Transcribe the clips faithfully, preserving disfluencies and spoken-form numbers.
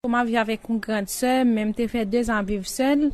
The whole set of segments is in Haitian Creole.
M ap viv avèk yon grand sè, men m te fè de zan ap viv sèl,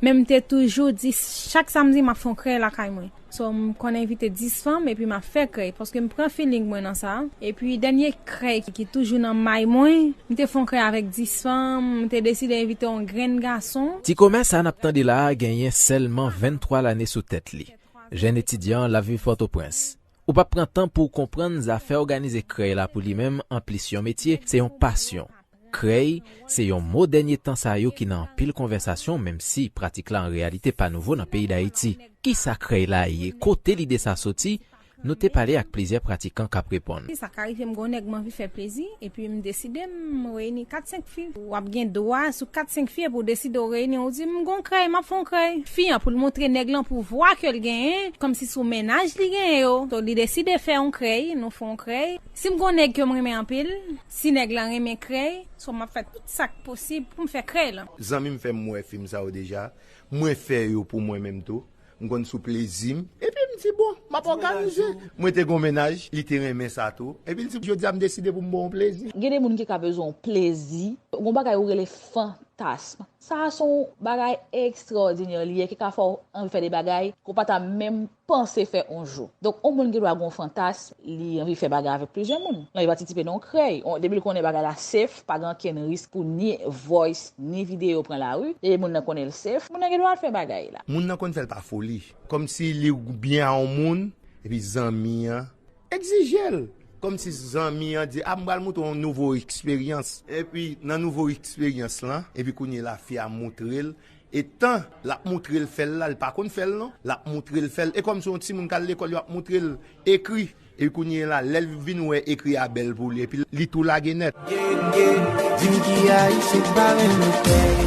men m te toujou di chak samdi m ap fè yon krèy lakay mwen. So, m konn envite dis fanm epi m ap fè krèy, paske m pran feeling mwen nan sa. Epi dènye krèy ki toujou nan may mwen, m te fè yon krèy avèk dis fanm, m te deside envite yon grenn gason. Ti komè sa n ap tande la a genyen sèlman venntwa lane sou tèt li. Jèn etidyan, l ap viv Pòtoprens. Ou p ap pran tan pou w konprann zafè òganize krèy la pou li menm, anplis yon metye, se yon pasyon. Krèy, se yon mo dènye tan sa yo ki nan anpil konvèsasyon, menm si pratik la an reyalite pa nouvo nan peyi Dayiti. Kisa krèy la ye? Kote lide sa soti? Nou te pale ak plizyè pratikan k ap reponn. Sa ka rive m gon nèg m anvi fè plezi, epi m deside m reyini kat senk fi. W ap gen dwa sou kat senk fi, epi w deside w reyini, w di, "M gon krèy, m ap fè yon krèy." Fi an, pou l montre nèg lan pouvwa ke l genyen, kòmsi sou mennaj li genyen yo. So, li deside fè yon krèy, nou fè yon krèy. Si m gon nèg ke m renmen anpil, si nèg lan renmen krèy, so m ap fè tout sa k posib pou m fè krèy lan. Zanmi m fè m wè fim sa yo deja. Mwen fè yo pou mwen menm tou. M konn sou plezi m. Epi m di, "Bon, m ap òganize." Mwen te gon mennaj, li te renmen sa tou. Epi l di, "Jodi a, m deside pou m ba w yon plezi." Gen de moun ki ka bezwen yon plezi. Gon bagay ou rele fantasm. Sa a se yon bagay ekstraòdinè li ye, ki ka fè w anvi fè de bagay ke w pa ta menm panse fè yon jou. Donk, yon moun gen dwa gen yon fantasm, li anvi fè bagay avèk plizyè moun. Lan li patisipe nan yon krèy. On, depi l konnen bagay la safe, pa gen okenn risk pou ni voice, ni videyo pran lari. Depi moun nan konnen l safe, moun nan gen dwa al fè bagay la. Moun nan konn fè l pa foli. Kòmsi li byen a yon moun, epi zanmi an egzije l. Kòmsi zanmi an di, "A, m pral montre w yon nouvo eksperyans." Epi nan nouvo eksperyans lan, epi kounye la, fi a montre l. Etan l ap montre l fè l la, l pa konn fè l non. L ap montre l fè l. E kòmsi yon timoun k al lekòl, yo ap montre l ekri. Epi kounye la, lè l vin wè ekri a bèl pou li, epi li tou lage nèt. Di m ki Ayisyen k pa renmen krèy.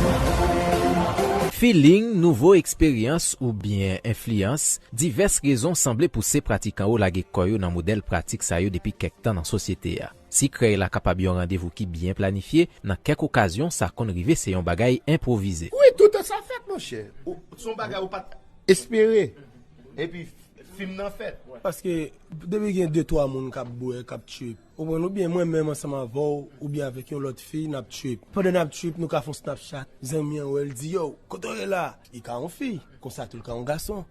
Feeling, nouvo eksperyans oubyen enfliyans, divès rezon sanble pouse pratikan yo lage kò yo nan modèl pratik sa yo depi kèk tan nan sosyete a. Si krèy la kapab yon randevou ki byen planifye, nan kèk okazyon, sa konn rive se yon bagay enpwovize. Wi, toutan sa fèt, monchè. Ou, se yon bagay ou pa t espere. Epi, fim nan fèt. Paske, depi gen de, twa moun k ap bwè, k ap trip, ou konprann, oubyen mwen menm ansanm avè w, oubyen avèk yon lòt fi, n ap trip. Pandan n ap trip, nou ka fè yon Snapchat. Zanmi an wè l di, "Yo, kote w ye la?" Li ka yon fi, konsa tou l ka yon gason.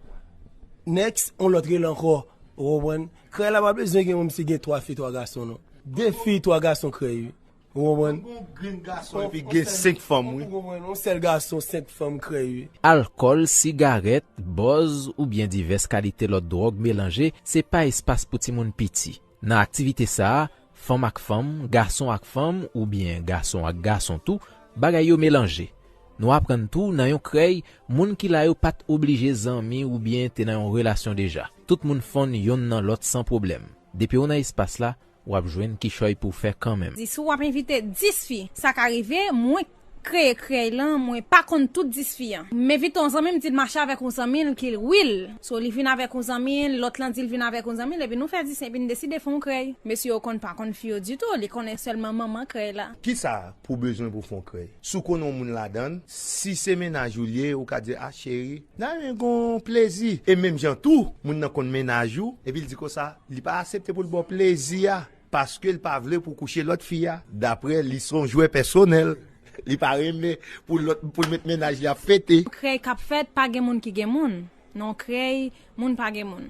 Next, yon lòt rele ankò. Ou konprann? Krèy la pa bezwen gen kòmsi gen twa fi, twa gason, non. De fi, twa gason krèy, wi. Ou konprann? Gon grenn gason epi gen senk fanm, wi. Ou konprann? Yon sèl gason, senk fanm krèy, wi. Alkòl, sigarèt, bòz oubyen divès kalite lòt dwòg melanje, se pa espas pou timoun piti. Nan aktivite sa a, fanm ak fanm, gason ak fanm, oubyen gason ak gason tou, bagay yo melanje. Nou aprann tou, nan yon krèy, moun ki la yo pa t oblije zanmi oubyen te nan yon relasyon deja. Tout moun fonn yonn nan lòt san pwoblèm. Depi w nan espas la, w ap jwenn kichòy pou w fè kanmenm. Di si w ap envite dis fi, sa ka rive, mwen kreye krèy lan, mwen pa konn tout dis fi an. M envite yon zanmi m, di l mache avèk yon zanmi l ki real. So, li vin avèk yon zanmi l, lòt lan di l vin avèk yon zanmi l, epi nou fè dis, epi n deside fè yon krèy. Mesye yo konn pa konn fi yo ditou, li konnen sèlman manman krèy la. Kisa pou bezwen pou fè yon krèy? Si w konnen yon moun ladan l, si se mennaj ou l ye, ou ka di, "A, cheri, n a gen yon plezi." E menm jan tou, moun nan konn mennaj ou, epi l di konsa, li pa aksepte pou l ba w plezi a. Paske l pa vle pou kouche lòt fi a. Daprè li, se yon jwè pèsonèl. Li pa renmen pou lòt, pou l met mennaj li ap fete. Krèy k ap fèt, pa gen moun ki gen moun. Non, krèy, moun pa gen moun.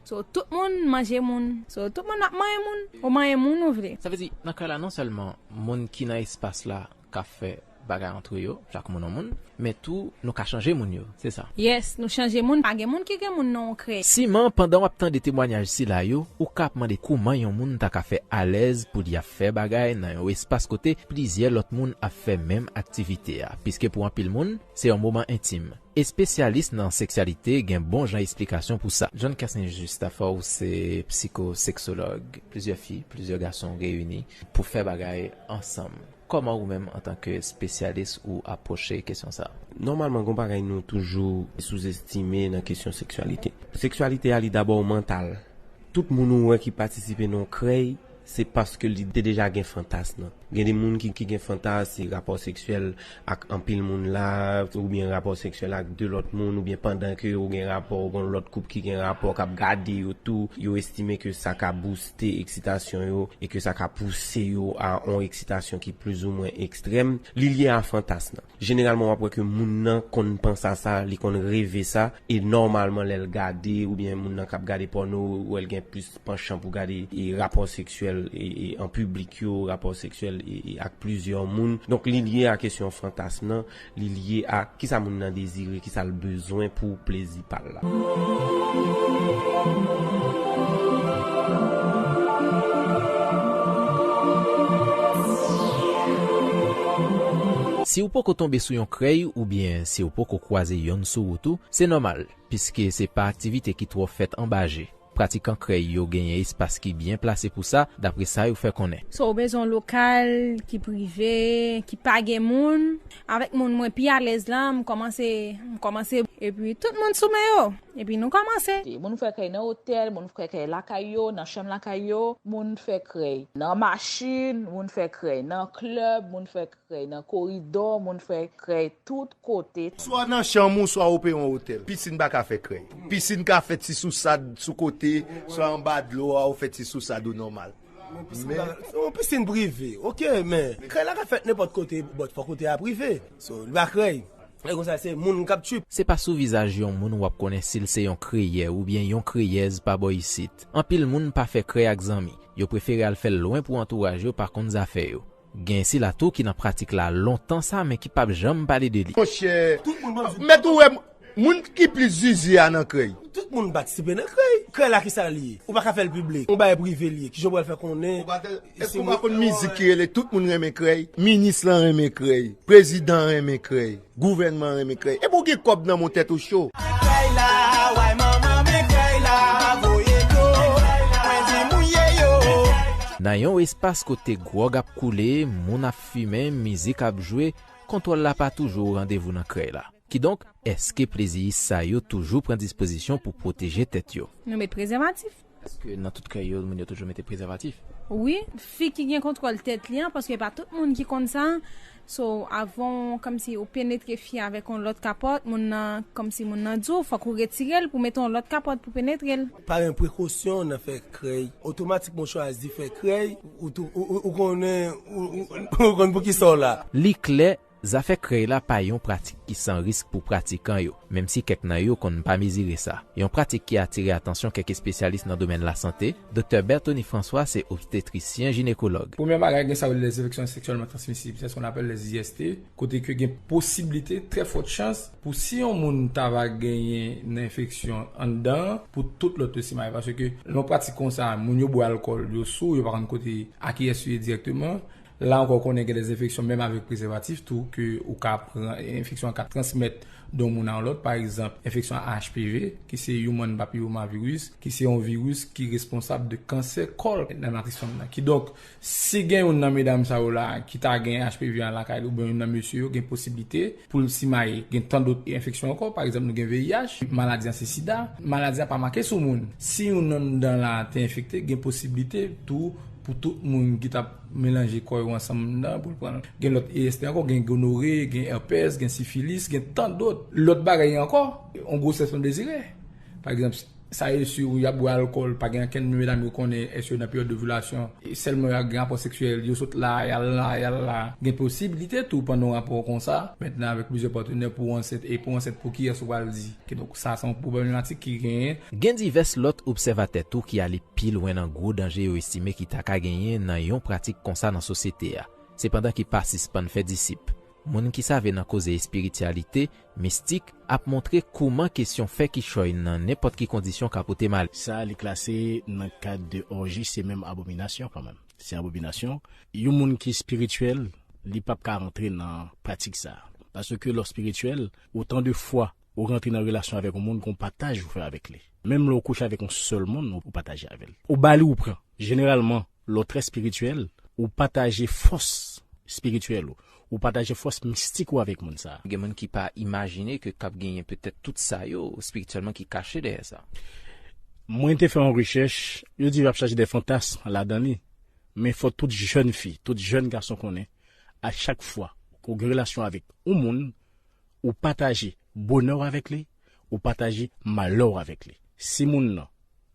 So, tout moun manje moun. So, tout moun ap manyen moun. Ou manyen moun ou vle. Sa vle di, nan krèy la, non sèlman moun ki nan espas la ka fè bagay antre yo, chak moun yon moun, men tou, nou ka chanje moun yo, se sa. Yes, nou chanje moun, pa gen moun ki gen moun nan yon krèy. Siman, pandan w ap tande temwanyaj sila yo, ou ka ap mande kouman yon moun ta ka fè alèz pou li ap fè bagay nan yon espas kote plizyè lòt moun ap fè menm aktivite a, piske pou anpil moun, se yon moman entim. Espesyalis nan seksyalite gen bon jan esplikasyon pou sa. John Cassin Justafa, ou se psikoseksològ, plizyè fi, plizyè gason reyini pou fè bagay ansanm. Kòman ou menm, antanke espesyalis, ou apwoche kesyon sa a? Nòmalman, gon bagay nou toujou souzestime nan kesyon seksyalite. Seksyalite a, li dabò mantal. Tout moun ou wè ki patisipe nan yon krèy, se paske li te deja gen fantasm nan. Gen de moun ki, ki gen fantas, se rapò seksyèl ak anpil moun la, oubyen rapò seksyèl ak de lòt moun, oubyen pandan ke ou gen rapò, ou gen lòt koup ki gen rapò, k ap gade yo tou, yo estime ke sa ka bouste eksitasyon yo e ke sa ka pouse yo a on eksitasyon ki plizoumwen ekstrèm. Li lye a fantas nan. Jeneralman, w ap wè ke moun nan konn panse a sa, li konn reve sa, e nòmalman, lè l gade, oubyen moun nan k ap gade pòno, ou wè l gen plis panchan pou gade e rapò seksyèl e, e an piblik yo, rapò seksyèl e, e ak plizyè moun. Donk, li lye a kesyon fantasm nan, li lye a kisa moun nan dezire, kisa l bezwen pou plezi pa l la. Si w poko tonbe sou yon krèy oubyen si w poko kwaze yonn sou wout ou, se nòmal, piske se pa aktivite ki twò fèt anba je. Pratikan krèy yo genyen espas ki byen plase pou sa, dapre sa yo fè konnen. So, ou bezwen yon lokal ki prive, ki pa gen moun. Avèk moun mwen pi alèz la, m kòmanse, m kòmanse, epi tout moun sou men yo. Epi nou kòmanse. Moun fè krèy nan otèl, moun fè krèy lakay yo, nan chanm lakay yo, moun fè krèy nan machin, moun fè krèy nan klèb, moun fè krèy nan koridò, moun fè krèy tout kote. Swa nan chanm ou, swa ou peye yon otèl. Pisin pa ka fè krèy. Pisin ka fèt si sou sad sou kote, swa anba dlo a, ou fèt si sou sad ou nòmal. Men pisin pa, yon pisin prive, oke, men krèy la ka fèt nenpòt kote, but fòk kote a prive. So, li pa krèy. E konsa, se moun k ap trip. Se pa sou vizaj yon moun w ap konnen si l se yon kreyè oubyen yon kreyèz pa bò isit. Anpil moun pa fè krèy ak zanmi. Yo prefere al fè l lwen pou antouraj yo pa konn zafè yo. Gen sila tou ki nan pratik la lontan sa, men ki p ap janm pale de li. Monchè, mèt ou wè, moun ki plis zizi a nan krèy. Tout moun patisipe nan krèy. Krèy la, kisa l ye? Ou pa ka fè l piblik. Yon bagay prive l ye. Kijan w pral fè konnen? Èske ou pa konn mizik ki rele tout moun renmen krèy? Minis lan renmen krèy. Prezidan renmen krèy. Gouvènman renmen krèy. Epi w gen kòb nan men w, tèt ou cho. Krèy la, way manman, men krèy la, voye dlo, mwen di mouye yo. Nan yon espas kote gwòg ap koule, moun ap fimen, mizik ap jwe, kontwòl la pa toujou o randevou nan krèy la. Kidonk, èske pleziyis sa yo toujou pran dispozisyon pou pwoteje tèt yo? Nou met prezèvatif. Èske nan tout krèy yo, moun yo toujou mete prezèvatif? Wi, fi ki gen kontwòl tèt li an, paske pa tout moun ki konn sa. So, avan w, kòmsi ou penetre fi avèk yon lòt kapòt, moun nan, kòmsi moun nan di w, fòk ou retire l pou mete yon lòt kapòt pou penetre l. Pa gen prekosyon nan fè krèy. Otomatikman w chwazi fè krèy, ou tou, ou, ou, ou konnen, ou, ou, ou konn pou ki sa w la. Li klè, zafè krèy la pa yon pratik ki san risk pou pratikan yo, menm si kèk nan yo konn pa mezire sa. Yon pratik ki atire atansyon kèk espesyalis nan domèn lasante, Doktè Berthony François se obstetrisyen jinekològ. Premye bagay, gen sa yo rele les infections sexuellement transmissibles, c'est ce qu'on appelle les I S T, kote ke gen posiblite, trè fòt chans, pou si yon moun ta va genyen nan enfeksyon anndan, pou tout lòt yo simaye, paske lè yon pratik konsa, moun yo bwè alkòl, yo sou, yo pa konn kote, a kiyès yo ye dirèkteman. La ankò, konnen gen de enfeksyon, menm avèk prezèvatif tou, ke ou ka pran, enfeksyon an ka transmèt de yon moun a yon lòt. Pa egzanp, enfeksyon a H P V, ki se Human Papillomavirus, ki se yon viris ki responsab de kansè kòl nan matris fanm nan. Kidonk, si gen youn nan medam sa yo la ki ta gen H P V an lakay li, oubyen youn nan mesye yo, gen posiblite pou l simaye. Gen tan dòt enfeksyon ankò, pa egzanp, nou gen V I H, maladi an se sida. Maladi a pa make sou moun. Si youn nan dan la te enfekte, gen posiblite tou pou tout moun ki t ap melanje kò yo ansanm nan pou l pran l. Gen lòt E S T ankò, gen gonore, gen èpès, gen sifilis, gen tan dòt. Lòt bagay ankò, yon gwosès non dezire. Pa egzanp, sa yo si y ap bwè alkòl, pa gen ankenn medam yo konnen èske yo nan peryòd ovilasyon. E sèlman y ap gen rapò seksyèl, yo sot la, y al la, y al la. Gen posiblite tou pandan yon rapò konsa, mentnan avèk plizyè patnè pou w ansent, e pou w ansent pou kiyès ou pral di. Kidonk, sa se yon pwoblematik ki genyen. Gen divès lòt obsèvatè tou ki ale pi lwen nan gwo danje yo estime ki ta ka genyen nan yon pratik konsa nan sosyete a. Sepandan ki pa sispann fè disip. Moun ki save nan koze espirityalite, mistik, ap montre kouman kesyon fè kichòy nan nenpòt ki kondisyon ka pote malè. Sa li klase nan kad de orji, se menm abominasyon kanmenm. Se abominasyon. Yon moun ki espirityèl, li p ap ka rantre nan pratik sa. Paske lè w espirityèl, otan de fwa ou rantre nan relasyon avèk yon moun, gon pataj ou fè avèk li. Menm lè w kouche avèk yon sèl moun, ou pataje avè l. Ou ba li, ou pran. Jeneralman, lè w trè espirityèl, ou pataje fòs espirityèl ou. Ou pataje fòs mistik ou avèk moun sa a. Gen moun ki pa imajine ke k ap genyen petèt tout sa yo espirityèlman ki kache dèyè sa. Mwen te fè yon rechèch, yo di yo ap chache de fantasm ladan li. Men fò tout jèn fi, tout jèn gason konnen, a chak fwa ke w gen relasyon avèk yon moun, ou pataje bonè w avèk li, ou pataje malè w avèk li. Si moun nan,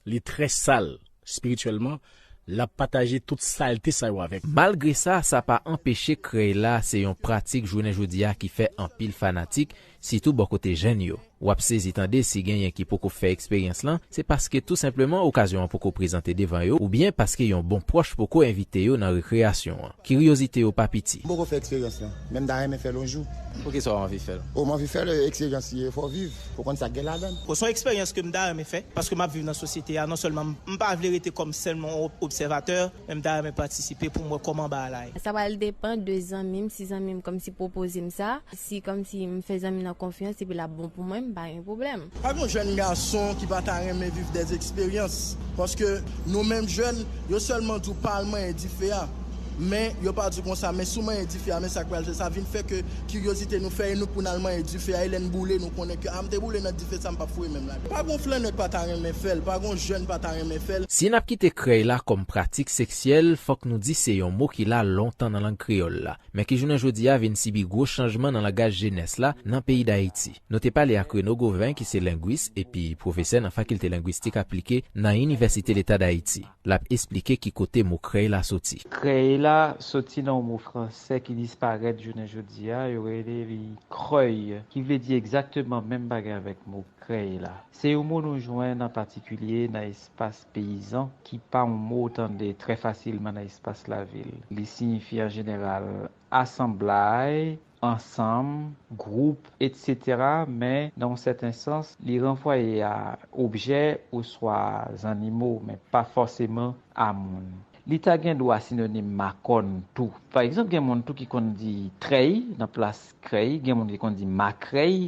li trè sal espirityèlman, l ap pataje tout salte sa yo avèk ou. Malgre sa, sa pa anpeche krèy la se yon pratik jounen jodi a ki fè anpil fanatik, sitou bò kote jèn yo. W ap sezi tande si genyen ki poko fè eksperyans lan, se paske tou senpleman okazyon an poko prezante devan yo, oubyen paske yon bon pwòch poko envite yo nan rekreyasyon an. Kiryozite yo pa piti. M poko fè eksperyans lan, men m ta renmen fè l yon jou. Poukisa w anvi fè l? O, m anvi fè l, eksperyans li ye, fò w viv, pou w konn sa k gen ladan l. O, se yon eksperyans ke m ta renmen fè, paske m ap viv nan sosyete a, non sèlman m, m pa vle rete kòm sèlman yon ob-, obsèvatè, men m ta renmen patisipe pou m wè kòman bagay la ye. Sa pral depann de zanmi m, si zanmi m kòmsi pwopoze m sa, si kòmsi m fè zanmi nan konfyans epi l ap bon pou mwen, m pa gen pwoblèm. Pa gen yon jèn gason ki pa ta renmen viv dèz eksperyans, paske nou menm jèn, yo sèlman di w pa al manyen dife a. Men, yo pa di w konsa, men si w manyen dife a, men sa k pral fè, sa vin fè ke kiryozite nou fè e nou pou n al manyen dife a, e lè n boule, nou konnen ke, a, m te boule nan dife sa, m p ap foure menm lagè. Pa gen yon flannè k pa ta renmen fè l, pa gen yon jèn pa ta renmen fè l. Si n ap kite krèy la kòm pratik seksyèl, fòk nou di se yon mo ki la lontan nan lang kreyòl la, men ki jounen jodi a vin sibi gwo chanjman nan langaj jenès la nan peyi Dayiti. Nou te pale ak Reno Gauvin, ki se lengwis epi pwofesè nan Fakilte Lengwistik Aplike nan Inivèsite Leta Dayiti. L ap esplike ki kote mo krèy la soti. Krèy la soti nan yon mo fransè ki disparèt jounen jodi a, yo rele li krèy, ki vle di egzakteman menm bagay avèk mo krèy la. Se yon mo nou jwenn an patikilye nan espas peyizan, ki pa yon mo w tande trè fasilman nan espas lavil. Li siyifi an jeneral asanblay, ansanm, gwoup, etsetera, men nan yon sèten sans, li ranvwaye a objè oswa zannimo, men pa fòseman a moun. Li ta gen dwa sinonim makòn tou. Pa egzanp, gen moun tou ki konn di trèy nan plas krèy, gen moun ki konn di makrèy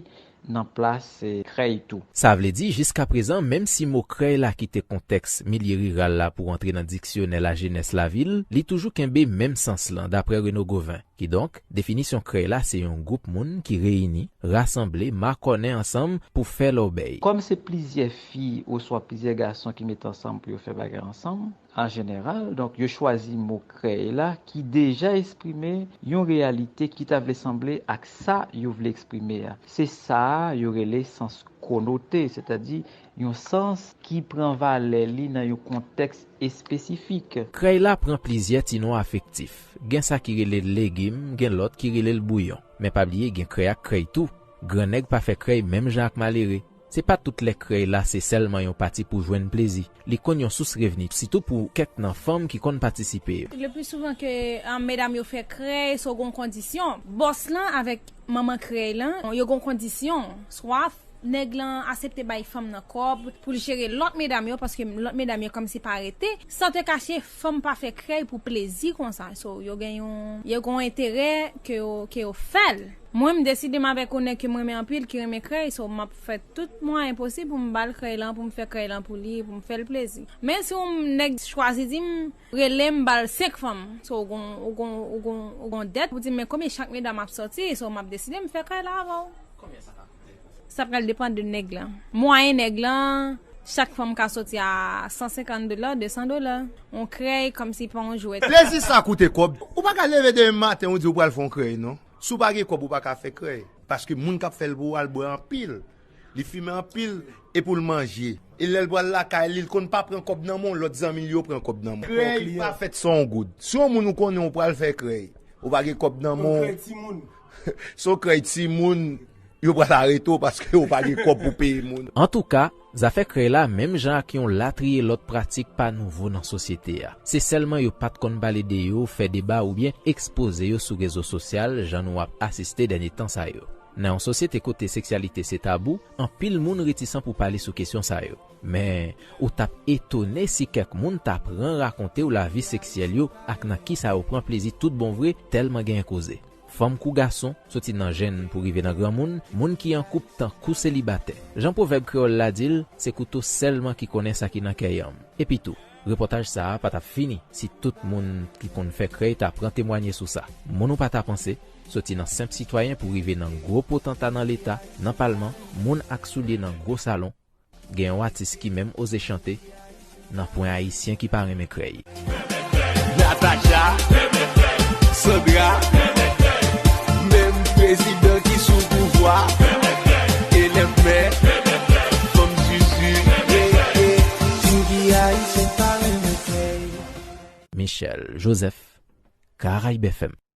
nan plas, eh, krèy tou. Sa vle di, jiskaprezan, menm si mo krèy la kite kontèks milye riral la pou antre nan diksyonè lajenès lavil, li toujou kenbe menm sans lan, daprè Reno Gauvin. Kidonk, definisyon krèy la se yon gwoup moun ki reyini, rasanble, makònen ansanm pou fè lòbèy. Kòm se plizyè fi oswa plizyè gason ki met ansanm pou yo fè bagay ansanm, an jeneral, donk, yo chwazi mo krèy la ki deja eksprime yon reyalite ki ta vle sanble ak sa yo vle eksprime a. Se sa a yo rele sans konote, sètadi yon sans ki pran valè li nan yon kontèks espesifik. Krèy la pran plizyè ti non afektif. Gen sa ki rele l legim, gen lòt ki rele l bouyon. Men pa bliye, gen krèy ak krèy tou. Grannèg pa fè krèy menm jan ak malere. Se pa tout lè krèy la se sèlman yon pati pou jwenn plezi. Li konn yon sous revni, sitou pou kèk nan fanm ki konn patisipe yo. Le plus souvent ke, ah, medam yo fè krèy, so gon kondisyon. Bòs lan avèk manman krèy lan, yo gon kondisyon. Swa nèg lan aksepte bay fanm nan kòb pou l jere lòt medam yo, paske lòt medam yo kòmsi pa rete. San te kache, fanm pa fè krèy pou plezi konsa. So, yo gen yon, yo gon enterè ke yo, ke yo fè l. Mwen, m deside m avèk yon nèg ke m renmen anpil, ki renmen krèy, so m ap fè tout mwayen posib pou m ba l krèy lan, pou m fè krèy lan pou li, pou m fè l plezi. Men si yon nèg chwazi di m, rele m, ba l senk fanm, so ou gon, ou gon, ou gon, ou gon dèt, ou di m, men konbyen chak medam ap sòti, so m ap deside m fè krèy la avè w. Sa pral depann de nèg lan. Mwayen nèg lan, chak fanm ka sòti a san senkant dola, de san dola. Yon krèy kòmsi pa yon jwèt. Plezi sa koute kòb. Ou pa ka leve demen maten, ou di ou pral fè yon krèy, non. Si w pa gen kòb, ou pa ka fè krèy. Paske moun k ap fè l pou ou a, l bwè anpil. Li fimen anpil, e pou l manje. E lè l pral lakay li, l konn pa pran kòb nan men w, lòt zanmi l yo pran kòb nan men w. Krèy pa fèt san yon goud. Si yon moun ou konnen ou pral fè krèy, ou pa gen kòb nan men w. Krèy timoun. Si w krèy timoun, yo pral arete w paske w pa gen kòb pou peye moun. Antouka, zafè krèy la, menm jan ak yon latriye lòt pratik, pa nouvo nan sosyete a. Se sèlman yo pa t konn pale de yo, fè deba oubyen ekspoze yo sou rezo sosyal, jan nou ap asiste dènye tan sa yo. Nan yon sosyete kote seksyalite se tabou, anpil moun retisan pou pale sou kesyon sa yo. Men, ou t ap etone si kèk moun ta pran rakonte w lavi seksyèl yo ak nan kisa yo pran plezi tout bon vre, tèlman genyen koze. Fanm kou gason, soti nan jenn pou rive nan granmoun, moun ki an koup tankou selibatè. Jan pwovèb kreyòl la di l, se kouto sèlman ki konnen sa ki nan kè yanm. Epitou, repòtaj sa a pa t ap fini si tout moun ki konn fè krèy ta pran temwanye sou sa. Moun ou pa ta panse, soti nan senp sitwayen pou rive nan gwo potanta nan leta, nan palman, moun ak soulye nan gwo salon, gen yon atis ki menm oze chante, nan pwen ayisyen ki pa renmen krèy. Natacha, Sandra, menm prezidan ki sou pouvwa, Elèmè, fanm Zuzu, yeah, yeah. Pou ki Ayisyen pa renmen kèy. Michel Joseph, Caraïbes F M.